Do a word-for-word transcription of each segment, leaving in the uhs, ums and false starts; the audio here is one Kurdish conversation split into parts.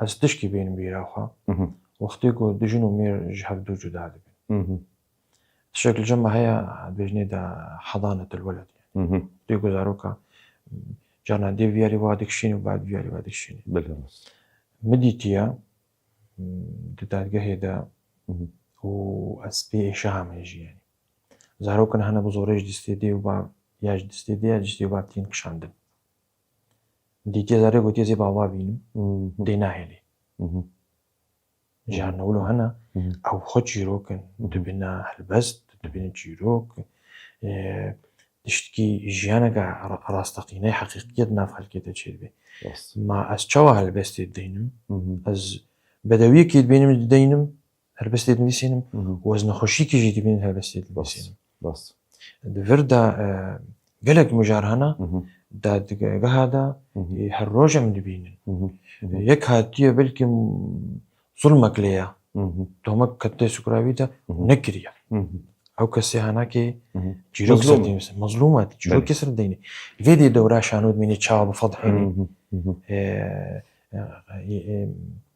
Ez tişkî bênim bîra xwe. Mhm. Wextê ku du jin û mêr ji hev dû cuda dibin. Mhm. Tiştek li cem me heye, dibêjinê de hedanetul weled yani. Mhm. Wextê ku zaroka, carna dê viyarî wa dikişînî û bad viyarî wa dikişînî. Bilhe rast. Min dîtiye, di dadgehê de Mhm. û ez pê êşa me jî yani. Zarokin hene bi zorê ji distê dê û bav ya ji distê dê ya ji distê û bav tên kişandin. Dîtiye zarê gotiye zê bava bînim. Mhm. Dê nahêlî. Mhm. Ji her newlo hene, Mhm. ew xwe çîrok in, Mhm. dibine helbest, dibine çîrok. E, tiştkî jiyaneke ra-, rasteqîne, heqîqiyet nav xelkê de çêdibe. Rast. Ma ez çawa helbestê dideynim? Mhm. Ez bedewiyekê dibênim dideynim, helbestê dinivîsînim, Mhm. û ez nexweşîkê jî dibînim helbestê dinivîsînim. Rast. Di vir de, e, gelek mijar hene, Mhm. de di geha de, Mhm. e, her roj em dibînin. Mhm. Mhm. E, yek hatiye belkî m-, zulmek lê ya. Mhm. Tohmek kete sukra wî de Mhm. nekiriye. Mhm. Ew kesê henekê Mhm. çîrok Mezlûm. ser deyne, mezlûm e, çîrokê Belê. ser deyne. Vê dê dewra şano dimîne çawa bifedhêne. Mhm. Mhm. E, e, e, e,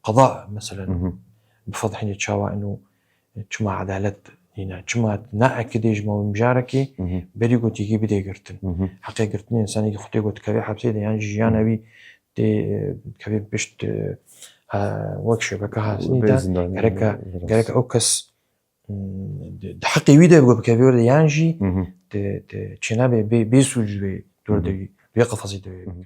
qada, meselen, Mhm. bifedhêne çawa ino çima edalet nîne. Çima ne ekidê ji mewin mijarekê Mhm. berî gotikî bidê girtin. Mhm. Heqê girtinê însanekî xwe tê got dikeve hepsê de yan jî jiyana Mhm. wî tê, e, dikeve pişt, e, ha, wek şebeke hatinî Bê de zindanî, gereke, bê gereke ew kes, mm, di, di heqê wî de bikeve werde yan jî Mhm. di, di çênabe bê, bê sûc bê dor de Mhm. wî, wê qefezî de wê. Mhm.